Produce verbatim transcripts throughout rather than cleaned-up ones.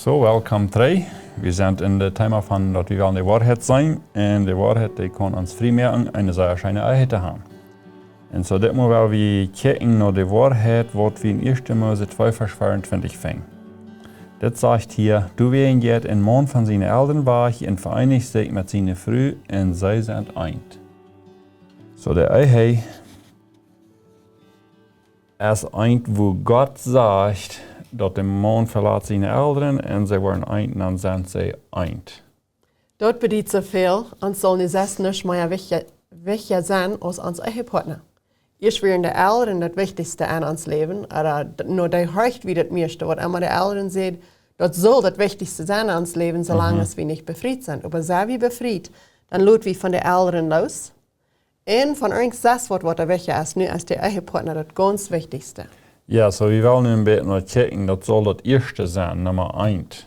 So, welkom trigj. Wie sent en daut Thema von daut wie wellen de Woarheit seenen. Un de Woarheit, dee kaun ons frie moaken, eene sea scheene Ehe to haben. Un so, dit Mol well wie kjikjen no de Woarheit, waut wie en Ieeschte Mose twee Varsch veeauntwintich finjen. Dit sajcht hia: Doawäajen jeit een Maun von siene Elren wajch un vereenicht sikj met siene Fru, un see sent eent. So, de Ehe es eent, wua Gott sajcht, daut de Maun velat siene Elren un see woaren eent, un dan sent see eent. Daut bediet soo väl, ons saul nu selfst nuscht mea wichtja, wichtja sennen aus ons Ehepartner. Ieescht wieren de Elren daut Wichtichste en ons Läwen, ooda d-, no dee horcht wie daut mieeschte, waut emma de Elren säden, daut saul daut Wichtichste sennen en ons Läwen, soo lang Mhm. aus wie nich befriet sent. Oba sent wie befriet, dan lot wie von de Elren loos. Un von irjent selfst waut, waut doa wichtja es, nu es de Ehepartner daut gaunz Wichtichste. Jo, so wie wellen nu een bät no kjikjen, daut saul daut Ieeschte sennen, Numma eent.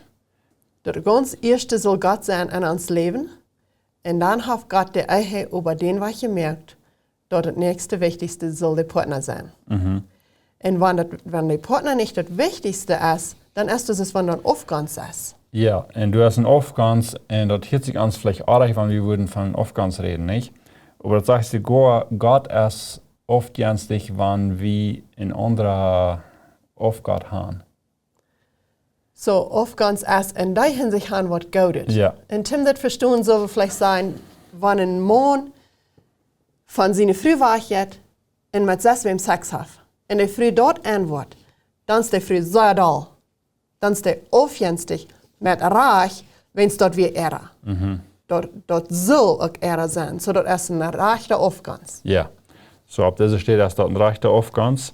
Daut gaunz Ieeschte saul Gott sennen en ons Läwen. Un dan haft Gott de Ehe äwa dän Wajch jemoakt, daut daut näakjste Wichtichste saul de Partner sennen. Mhm. Un wan daut, wan de Partner nich daut Wichtichste es, dan es daut soo aus wan daut Aufgonst es. Jo, un du hast een Aufgonst, un daut hieet sikj ons veleicht oajch, wan wie wudden von Aufgonst räden, nich? Oba daut sajcht soogoa, Gott es aufgonstich, wan wie een aundren Aufgott haben. So, Aufgonst es en dee Hinsicht haben waut Goodet. Jo. Un toom daut vestonen, sell wie veleicht sajen, wan een Maun von siene Fru wajchjeit un met sest wäm Sex haft, un de Fru daut enwoat, dan es de Fru sea doll. Dan es dee aufgonstich, met Rajcht, wiels daut wia äa. Mhm. Daut, daut saul uk äa sennen, so daut es een rajchta Aufgonst. Jo. So, opp dise Städ es daut een rajchta Aufgonst.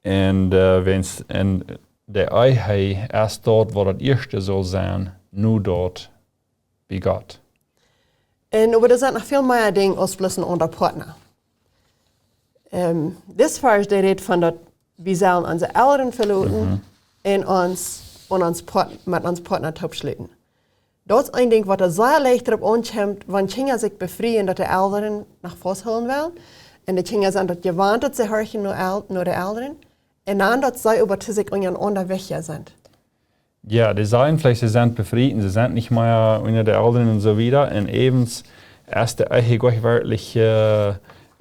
Un, äh, wiels en de Ehe es daut, waut daut Ieeschte saul sennen, nu daut bie Gott. Un oba doa sent noch väl mea Dinja aus bloos een aundra Partner. Ähm, dis Varsch, dee rät von daut wie sellen onse Elren veloten Mhm. un ons, un ons Part-, met ons Partner toopschluten. Daut es een Dinkj, waut doa sea leicht doaropp aunkjemt, wan Kjinja sikj befrieen, daut de Elren noch fausthoolen wellen. Un de Kjinja sent daut jewant, daut see horchen no El-, no de Elren. Un dan daut see äwa to sikj unjarenaunda wichtja sent. Jo, dee sajen veleicht, see sent befriet un see sent nich mea unja de Elren un soo wieda. Un äwent es de Ehe doch werkjlich, äh,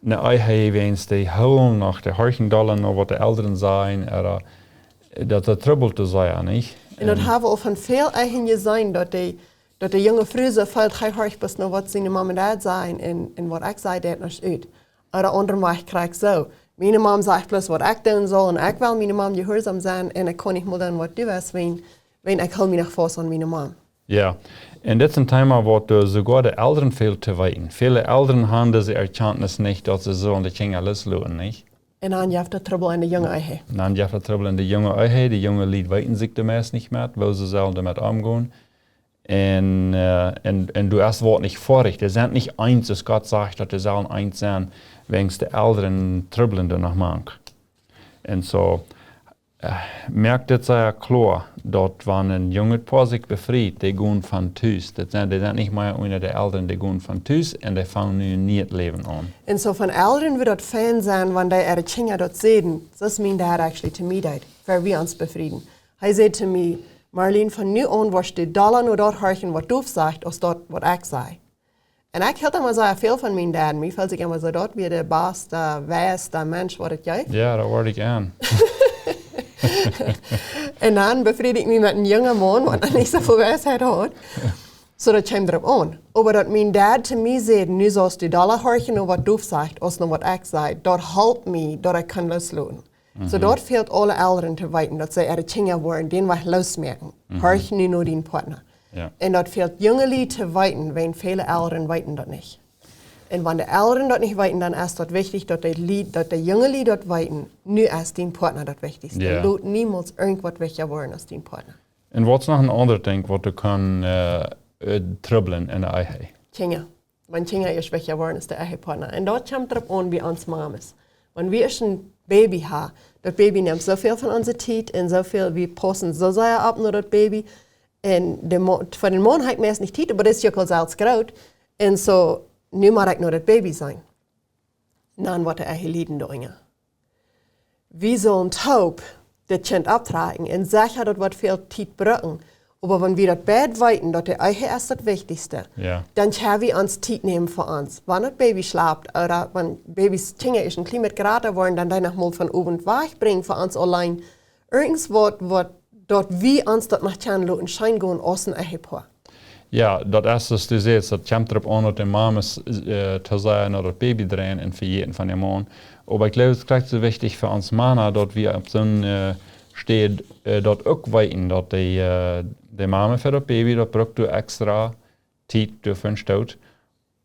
ne Ehe, wiels dee hoolen noch, dee horchen dolla no waut de Elren sajen, ooda, äh, daut, daut trubbelt doa sea, nich? Un daut Ähm. hab wie uk von väl Ehen jeseenen, daut dee, daut de junge Fru soo väl, hee horcht bloos no waut siene Mom un Dad sajen un, un waut ekj saj, deit nich ut. Ooda aundre Mol kjrieech ekj soo: Miene Mom sajcht bloos waut ekj doonen saul un ekj well miene Mom jehuarsom sennen un ekj kaun nich mol doonen waut du west, wan, wan ekj hool mie noch faust aun miene Mom. Jo, un dit es een Thema, waut, äh, soogoa de Elren väl to weeten. Väle Elren haben dise Erkjantnis nich, daut see soo aun de Kjinja losloten, nich? Un dan jeft daut Trubbel en de junge Ehe. Dan jeft daut Trubbel en de junge Ehe. De junge Lied weeten sikj doa meist nich met, woo see sellen doamet omgonen. Un, äh, un, un doa es waut nich foadich. Dee sent nich eent, soo aus Gott sajcht, daut dee sellen eent sennen, wiels de Elren trubblen doa noch mank. Un so, äh, moakt dit sea kloa, daut wan een junget Poa sikj befriet, dee gonen von Tus. Daut sent, dee sent nich mea unja de Elren, dee gonen von Tus un dee fangen nu een nieet Läwen aun. Un so von Elren wudd daut fein sennen, wan dee äare Kjinja daut säden, soo aus mien Dad actually to mie deed, ea wie ons befrieden. Hee säd to mie: Marlene, von nu aun woascht du dolla no daut horchen, waut Doof sajcht, aus daut, waut ekj saj. Un ekj hilt emma sea väl von mien Dad. Mie feeld sikj emma soo, daut wia de basta, weista Mensch, waut et jeef. Jo, daut woat ekj aun. Un dan befried ekj mie met een jungen Maun, waut nich soo väl Weisheit haud. So, daut kjeem doaropp aun. Oba daut mien Dad to mie säd: Nu saust du dolla horchen no waut Doof sajcht, aus no waut ekj saj, daut holp mie, daut ekj kunn losloten. So, Mhm. daut fält aule Elren to weeten, daut see äare Kjinja woaren dän Wajch losmoaken. Mhm. Horch nu no dien Partner. Jo. Un daut fält junge Lied to weeten, wiels väle Elren weeten daut nich. Un wan de Elren daut nich weeten, dan es daut wichtich, daut de Lied, daut de junge Lied daut weeten, nu es dien Partner daut Wichtichste. Jo. Lot niemols irjent waut wichtja woaren aus dien Partner. Un waut es noch een aundret Dinkj, waut doa kaun, äh, äh, trubblen en de Ehe? Kjinja. Wan Kjinja ieescht wichtja woaren aus de Ehepartner. Un daut kjemt doaropp aun bie ons Mames. Wan wie ieescht een Baby haben, daut Baby nemt soo väl von onse Tiet un soo väl, wie paussen soo sea opp no daut Baby. Un de Mo-, fa dän Maun hab ekj meist nich Tiet, oba dee es uk aul selfst groot. Un so, nu mott ekj no daut Baby seenen. Dan woat de Ehe lieden doarunja. Wie sellen toop daut Kjint opptrakjen un secha daut woat väl Tiet brucken, Oba wan wie daut beid weeten, daut de Ehe es daut Wichtichste, Jo. dan kjenn wie ons Tiet nämen fa ons. Wan daut Baby schlapt, ooda wan Babys, Kjinja ieescht een kjlien bät jrata woaren, dan dee noch mol von Owent wajchbrinjen fa ons auleen. Irjentwaut, waut, daut wie ons daut noch kjennen loten scheen gonen aus een Ehepoa. Jo, daut es, aus du sajchst, daut kjemt doaropp aun, daut de Mames, äh, to sennen, no daut Baby dreien un vejäten von dän Maun. Oba ekj jleew, daut es krakjt soo wichtich fa ons Mana, daut wie opp soon, äh, Städ, äh, daut uk weeten, daut de, äh, de Mame fa daut Baby, daut brukt doa extra Tiet doafäa un Stoot.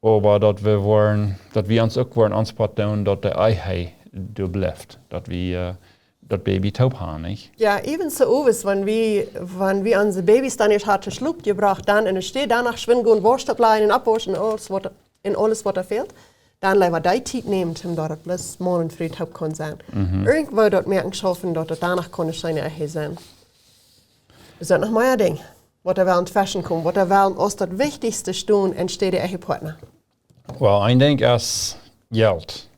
Oba daut wie woaren, daut wie ons uk woaren ons Poat doonen, daut de Ehe doa blift. Daut wie, äh, daut Baby toop haben, nich? Jo, even soo owes, wan wie, wan wie onse Babys dan ieescht haben to Schlop jebrocht, dan enne Städ doano schwind gonen, Woascht oppläajen un oppwauschen un aules waut, un aules waut doa fält, dan leewa dee Tiet nämen, om daut daut bloos Maun un Fru toop kaun sennen. Mhm. Irjentwoo daut moaken schaufen, daut daut doano kaun eene scheene Ehe sennen. Es doa noch mea Dinja, waut doa wellen tweschen komen, waut doa wellen aus daut Wichtichste stonen enne Städ Ehepoatna? Well, een Dinkj es Jelt.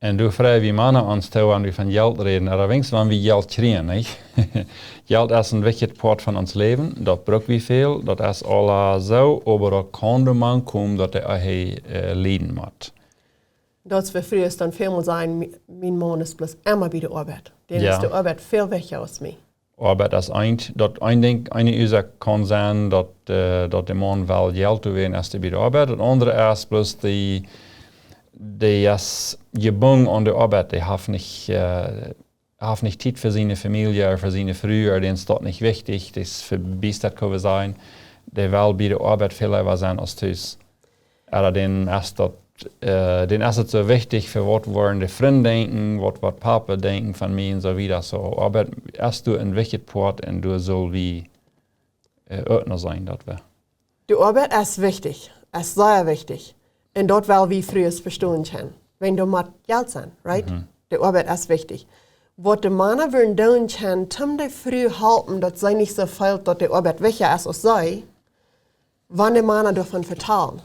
Un doa freien wie Mana ons too, wan wie von Jelt räden, ooda weens wan wie Jelt kjrieen, nich? Jelt es een wichtjet Poat von ons Läwen, daut bruck wie väl, daut es aula soo, oba daut kaun doa mank komen, daut de Ehe, äh, lieden mott. Daut wie Frues dan väl mol sajen, mi-, mien Maun es bloos emma bie de Oabeit. Dän Jo. es de Oabeit väl wichtja aus mie. Oabeit es eent, daut een Dinkj, eene Uasoak kaun sennen, daut, äh, daut de Maun well Jelt to haben, aus dee bie de Oabeit. Daut aundre es bloos dee, dee es jebungen aun de Oabeit, dee haft nich, äh, haft nich Tiet fa siene Famielje ooda fa siene Fru, ooda dän es daut nich wichtich, dee es vebiestat, kaun wie sajen. Dee well bie de Oabeit väl leewa sennen aus tus. Ooda dän es daut, äh, dän es daut soo wichtich, fa waut woaren de Frind denkjen, waut, waut Papa denkjen von mie un soo wieda. Soo, oba es doa een wichtjet Poat un doa sell wie, äh, uk no sennen, daut wie. De Oabeit es wichtich, es sea wichtich. Un daut well wie Frues vestonen kjennen. Wan doa mott Jelt sennen, right? Mhm. De Oabeit es wichtich. Waut de Mana wudden doonen kjennen, om de Fru halpen, daut see nich soo feelt, daut de Oabeit wichtja es aus see, wan de Mana doavon vetalen.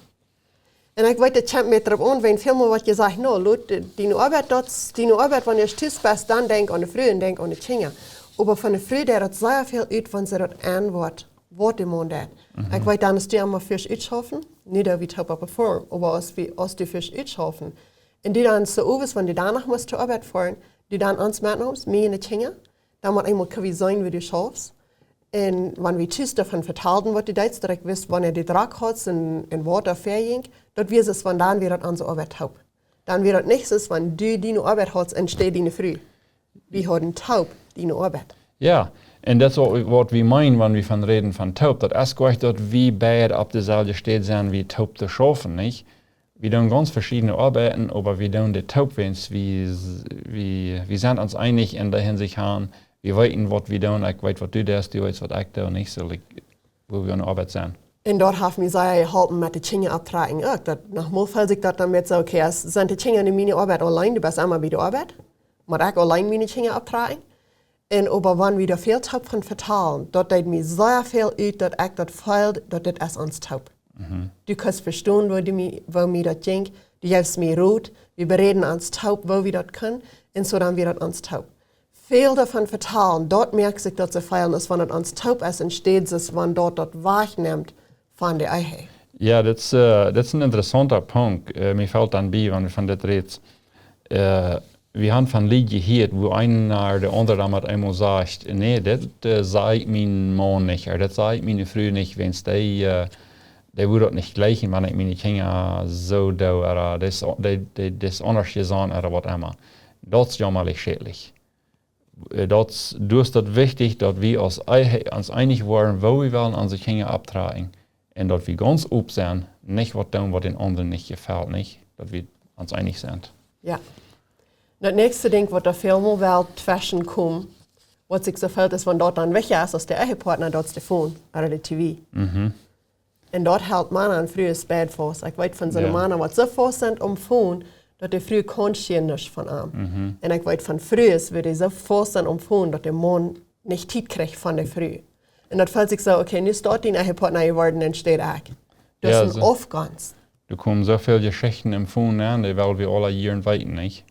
Un ekj weet, daut kjemt mea doaropp aun, wan väl mol woat jesajcht, no, lot, äh, diene Oabeit, daut, diene Oabeit, wan du tus best, dan denkj aun de Fru un denkj aun de Kjinja. Oba von de Fru, dee daut sea väl ut, wan see daut aunwoat, waut de Maun deit. Mhm. Ekj weet, dan es dee emma fäa utschaufen, nich daut wie toop opp de Foarm, oba aus wie, aus dee fäa utschaufen. Un dee dan soo owes, wan dee doano mott to Oabeit foaren, dee dan ons metnemt, mie un de Kjinja, dan mott eemol kjenn wie seenen, woo du schaufst. Un wan wie tus doavon vetalden, waut du deetst, daut ekj wist, wanea du drock haudst un, un waut doa väajinkj, daut wia soo, wan dan wia daut onse Oabeit toop. Dan wia daut nich soo, wan du diene Oabeit haudst un ekj diene Fru. Wie hauden toop diene Oabeit. Jo, un daut es waut, waut wie meenen, wan wie von räden von toop. Daut es goanich, daut wie beid opp deselwje Städ sent, wie toop to schaufen, nich? Wie doonen gaunz veschiedne Oabeiten, oba wie doonen dee toop, wiels wie, wie, wie sent ons eenich en dee Hinsicht aun. Wie weeten, waut wie doonen. Ekj weet, waut du deist, du weetst, waut ekj doo, nich? Soo, like, woo wie aun de Oabeit sent. Un daut haft mie sea jeholpen met de Kjinja opptrakjen uk. Daut, noch mol feelt sikj daut dan met soo, okay, aus sent de Kjinja nu miene Oabeit auleen, du best emma bie de Oabeit, mott ekj auleen miene Kjinja opptrakjen. Un oba wan wie doa väl toop von vetalen, daut deed mie sea väl ut, daut ekj daut feeld, daut dit es ons toop. Mhm. Du kaust vestonen, woo du mie, woo mie daut jinkj. Du jefst mie Rot, wie beräden ons toop, woo wie daut kjennen. Un soo dan wia daut ons toop. Väl doavon vetalen, daut moakt sikj daut soo väl, aus wan daut ons toop es, enne Städ es, wan daut daut wajchnemt von de Ehe. Jo, daut es, äh, daut es een interessaunta Punkt. Äh, mie felt dan bie, wan wie von dit räden. Äh, wie haben von Lied jehieet, woo eena de aundre dan met eemol sajcht, nä, dit, äh, saj ekj mienen Maun nich, ooda dit saj ekj miene Fru nich, wiels dee, äh, dee wudd daut nich jlikjen, wan ekj miene Kjinja soo doo, ooda dit es, dee, dee, dit es aundasch jeseenen, ooda waut emma. Daut es jaumalik schädlich. Äh, daut, doa es daut wichtich, daut wie ons ei-, ons eenich woaren, woo wie wellen onse Kjinja opptrakjen. Un daut wie gaunz op sent, nich waut doonen, waut dän aundren nich jefelt, nich? Daut wie ons eenich sent. Jo. Daut näakjste Dinkj, waut doa väl mol well tweschen kjemt, waut sikj soo felt es, wan daut dan wajch es aus de Ehepoatna, daut es de Phone, ooda de T V. Mhm. Un daut helt Mana un Frues beid faust. Ekj weet von soone Jo. Mana, waut soo faust sent aum Phone, daut de Fru kaun nuscht von am. Mhm. Un ekj weet von Frues, woo dee soo faust sent aum Phone, daut de Maun nich Tiet kjricht von de Fru. Un daut felt sikj soo, okay, nu es daut dien Ehepoatna jeworden enne Städ ekj. Daut Jo, es een soo. Aufgonst. Doa komen soo väl Jeschichten em Phone aun, dee well wie aula jieren weeten, nich?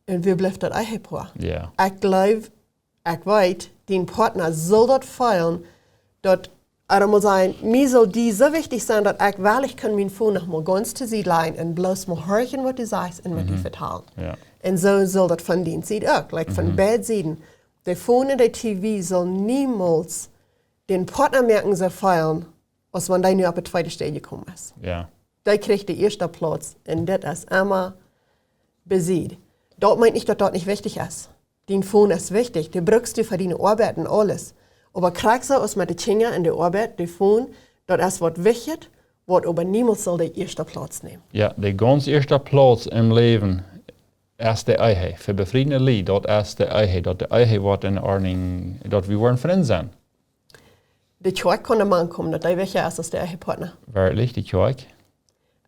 Un woo blift daut Ehepoa? Jo. Ekj jleew, Ekj weet, dien Partner sull daut feelen, daut, ooda mol sajen, mie sull die soo wichtich sennen, daut ekj woll kjennen mienen Phone noch mol gaunz to Sied lajen un bloos mol horchen, waut du sajchst un met die vetalen. Un soo sull daut von dien Sied uk, like, von beid Sieden. De Phone un de T V sull niemols dän Partner moaken soo feelen, aus wan dee nu opp de tweede Städ jekomen es. Dee kjricht de ieeschte Plauz un dit es emma besied. Daut meent nich, daut daut nich wichtich es. Dien Phone es wichtich, dee brukst du fa diene Oabeit un aules. Oba krakjt soo aus met de Kjinja un de Oabeit, de Phone, daut es waut Wichtjet, waut oba niemols sull de ieeschte Plauz nämen. Jo, de gaunz ieeschte Plauz em Läwen es de Ehe. Fa befriede Lied, daut es de Ehe, daut de Ehe woat en Ordnunk, daut wie woaren Frind sennen. De Kjoakj kaun doa mankomen, daut dee wichtja es aus de Ehepartner. Werkjlich, de Kjoakj?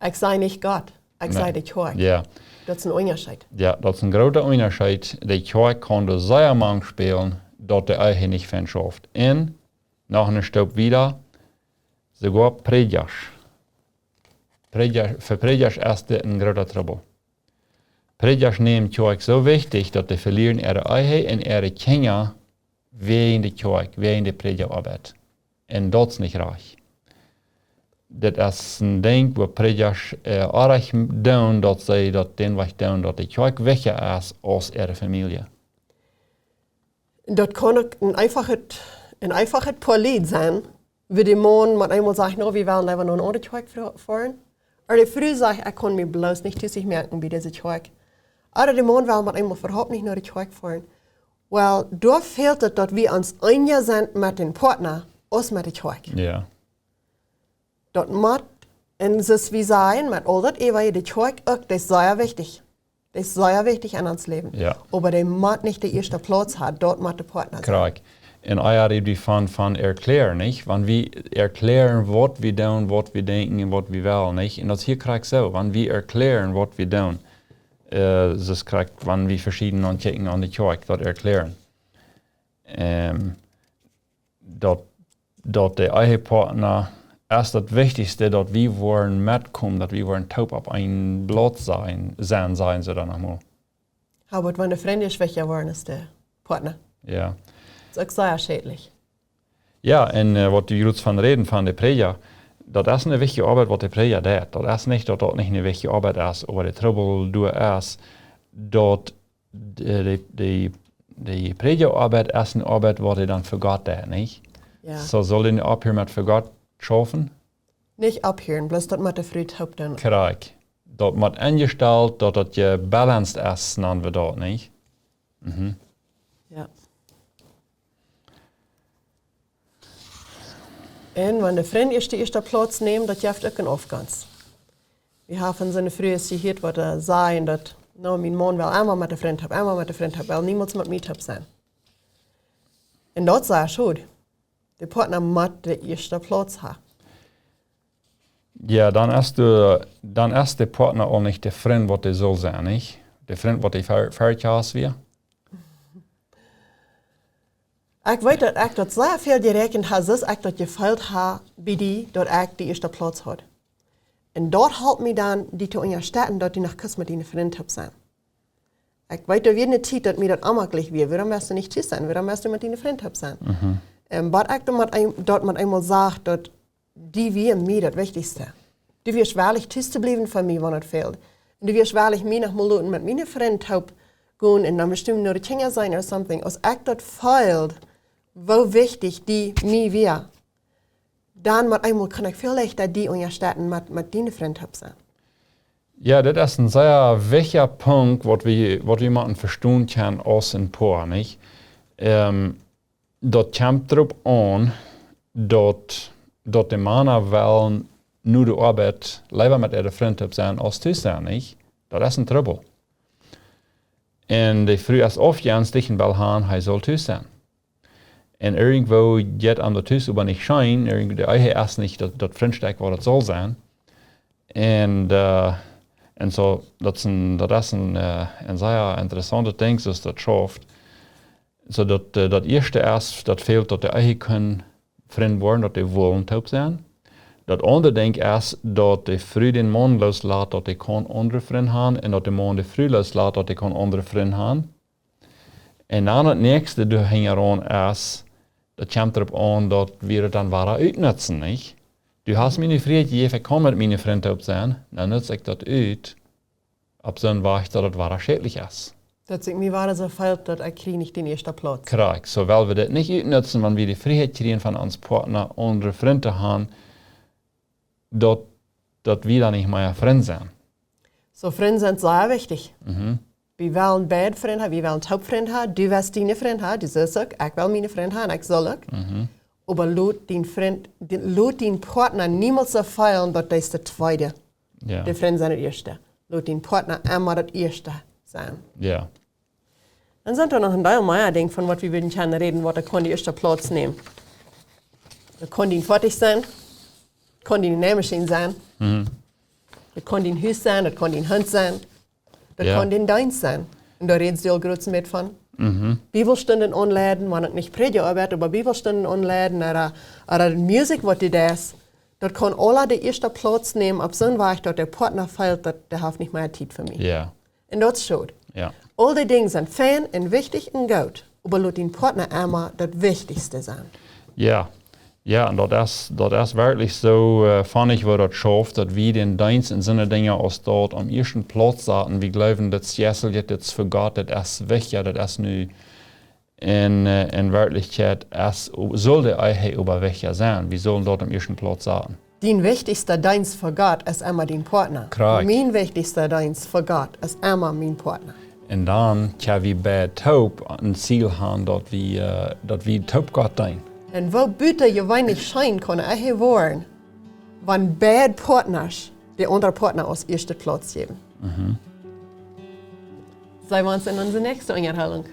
Ekj saj nich Gott, ekj saj de Kjoakj. Jo. Daut es een Unjascheet. Jo, daut es een groota Unjascheet. De Kjoakj kaun doa sea mank spälen, daut de Ehe nich fein schauft. Un noch eene Stoop wieda, soogoa Prädjasch. Prädja-, fa Prädjasch es dit een groota Trubbel. Prädjasch nämen Kjoakj soo wichtich, daut dee velieren äare Ehe un äare Kjinja wäajen de Kjoakj, wäajen de Prädjaoabeit. Un daut es nich rajcht. Dit es een Dinkj, wua Prädjasch, äh, oajch doonen, daut see daut dän Wajch doonen, daut de Kjoakj wichtja es aus äare Famielje. Daut kaun uk een eefachet, een eefachet Poa Lied sennen, wua de Maun met eemol sajcht, no, wie wellen leewa no eene aundre Kjoakj fro-, foaren. Ooda de Fru sajcht, ekj kaun mie bloos nich tusich moaken bie dise Kjoakj. Ooda de Maun well met eemol äwahaupt nich no de Kjoakj foaren. Well, doa fält et, daut wie ons eenja sent met dän Partner aus met de Kjoakj. Jo. Daut mott, un soo aus wie sajen, met aul daut Ewa, de Kjoakj uk, dee es sea wichtich. Dee es sea wichtich en ons Läwen. Jo. Oba dee mott nich de ieeschte Plauz haben, daut mott de Partner sennen. Krakjt. Un ea räd wie von, von erklären, nich? Wan wie erklären, waut wie doonen, waut wie denkjen un waut wie wellen, nich? Un daut es hia krakjt soo, wan wie erklären, waut wie doonen, äh, daut es krakjt, wan wie veschieden ankjikjen aun de Kjoakj, daut erklären. Ähm, daut, daut de Ehepartner es daut Wichtichste, daut wie woaren metkomen, daut wie woaren toop opp een Blaut sennen, sennen, sajen see dan noch mol. Oba wan de Frind es wichtja woaren aus de Partner. Jo. Es uk sea schädlich. Jo, un, äh, waut du jrod von räden, von de Prädja, daut es eene wichtje Oabeit, waut de Prädja deit. Daut es nich, daut daut nich eene wichtje Oabeit es, oba de Trubbel doa es, daut de, de, de, de Prädjaoabeit es eene Oabeit, waut hee dan fa Gott deit, nich? Jo. Soo saul hee opphieren met fa Gott schaufen? Nich opphieren, bloos daut met de Fru toop doonen. Krakjt. Daut mott enjestalt, daut daut jebalanced es, nanen wie daut, nich? Mhm. Jo. Un wan de Frind ieescht de ieeschte Plauz nämen, daut jeft uk een Aufgonst. Wie haben von soone Frues jehieet, waut doa sajen, daut, no, mien Maun well emma met de Frind toop, emma met de Frind toop, well niemols met mie toop sennen. Un daut es sea schod. De Partner mott de ieeschte Plauz haben. Jo, dan es de, dan es de Partner uk nich de Frind, waut hee saul sennen, nich? De Frind, waut hee ver-, verkjast wia. Ekj weet, daut ekj daut sea väl jeräakjent hab, soo aus ekj daut jefeelt hab, bie die, daut ekj de ieeschte Plauz haud. Un daut halpt mie dan, die to unjastetten, daut du noch kaust met diene Frind toop sennen. Ekj weet, doa wia eene Tiet, daut mie daut onjemaklich wia. Wuarom west du nich tus sennen? Wuarom west du met diene Frind toop sennen? Mhm. Un waut ekj dan met een-, daut met eemol sach, daut die wia mie daut Wichtichste. Du wieescht wellich tus to bliewen fa mie, wan et fält. Un du wieescht wellich mie noch mol loten met miene Frind toop gonen un dan bestemmt no de Kjinja sennen or something. Aus ekj daut feeld, woo wichtich die mie wia, dan met eemol kaun ekj väl leichta die unjastetten met, met diene Frind toop sennen. Jo, dit es een sea wichtja Punkt, waut wie, waut wie motten vestonen kjennen aus een Poa, nich? Ähm, daut kjemt doaropp aun, daut, daut de Mana wellen no de Oabeit leewa met äare Frind toop sennen aus tus sennen, nich? Daut es een Trubbel. Un de Fru es aufjenstich un well han, hee saul tus sennen. Un irjentwoo jeit am daut tus oba nich scheen, irjent-, de Ehe es nich daut, daut Frintstekj, waut et saul sennen. Un, äh, un soo, daut es een, daut es een, äh, een sea interessauntet Dinkj, soo aus daut schauft. Soo daut, äh, daut ieeschte es, daut fält, daut de Ehe kaun Frind woaren, daut dee wellen toop sennen. Daut aundre Dinkj es, daut de Fru dän Maun looslat, daut dee kaun aundre Frind han, un daut de Maun de Fru looslat, daut dee kaun aundre Frind han. Un dan daut näakjste doa hinjaraun es, daut kjemt doaropp aun, daut wie daut dan wada utnutzen, nich? Du hast mie de Frieheit jejäft, ekj kaun met miene Frind toop sennen, dan nutz ekj daut ut, opp soon Wajch, daut daut wada schädlich es. Daut sikj mie wada soo felt, daut ekj kjrie nich dän ieeschten Plauz. Krakjt. Soo, well wie daut nich utnutzen, wan wie de Frieheit kjrieen von ons Partna, aundre Frind to han, daut, daut wie dan nich mea Frind sent. Soo, Frind sent sea wichtich. Mhm. Wie wellen beid Frind han, wie wellen toop Frind han, du west diene Frind han, du sust uk, ekj well miene Frind han, ekj saul uk. Mhm. Oba lot dien Frind, dien, lot dien Partna niemols soo feelen, daut dee es de tweede. Jo. De Frind sent daut ieeschte. Lot dien Partna emma daut ieeschte sennen. Jo. Dan sent doa noch een Deel mea Dinja von waut wie wudden kjennen räden, waut doa kaun dän ieeschten Plauz nämen. Daut kaun dien Foatich sennen, kaun diene Nähmaschien sennen, Mhm. daut kaun dien Hus sennen, daut kaun dien Hunt sennen, daut Jo. kaun dien Deenst sennen. Un doa räden see aul groots met von. Mhm. Bibelstunden aunleiden, wan uk nich Prädja oabeiden, oba Bibelstunden aunleiden, ooda, ooda de Musikj waut du deist, daut kaun aula dän ieeschten Plauz nämen opp soon Wajch, daut de Partna feelt, daut dee haft nich mea Tiet fa mie. Jo. Un daut es schod. Jo. Aul dee Dinja sent fein un wichtich un goot, oba lot dien Partna emma daut Wichtichste sennen. Jo. Jo, un daut es, daut es werkjlich soo, äh, fon ekj, woo daut schauft, daut wie dän Deenst un soone Dinja aus daut aum ieeschten Plauz saten. Wie jleewen, daut Jeistelje, daut es fa Gott, daut es wichtich, daut es nu en, äh, en Werkjlichkjeit es, sull de Ehe oba wichtja sennen. Wie sullen daut aum ieeschten Plauz saten. Dien wichtichsta Deenst fa Gott es emma dien Partna. Krakjt. Mien wichtichsta Deenst fa Gott es emma mien Partna. Un dan kjenn wie beid toop een Ziel han, daut wie, äh, daut wie toop Gott deenen. Un woo butajeweenlich scheen kaun eene Ehe woaren, wan beid Partnasch dän aundren Partna aus ieeschten Plauz jäwen. Mhm. Seenen wie ons en onse näakjste Unjahoolunk.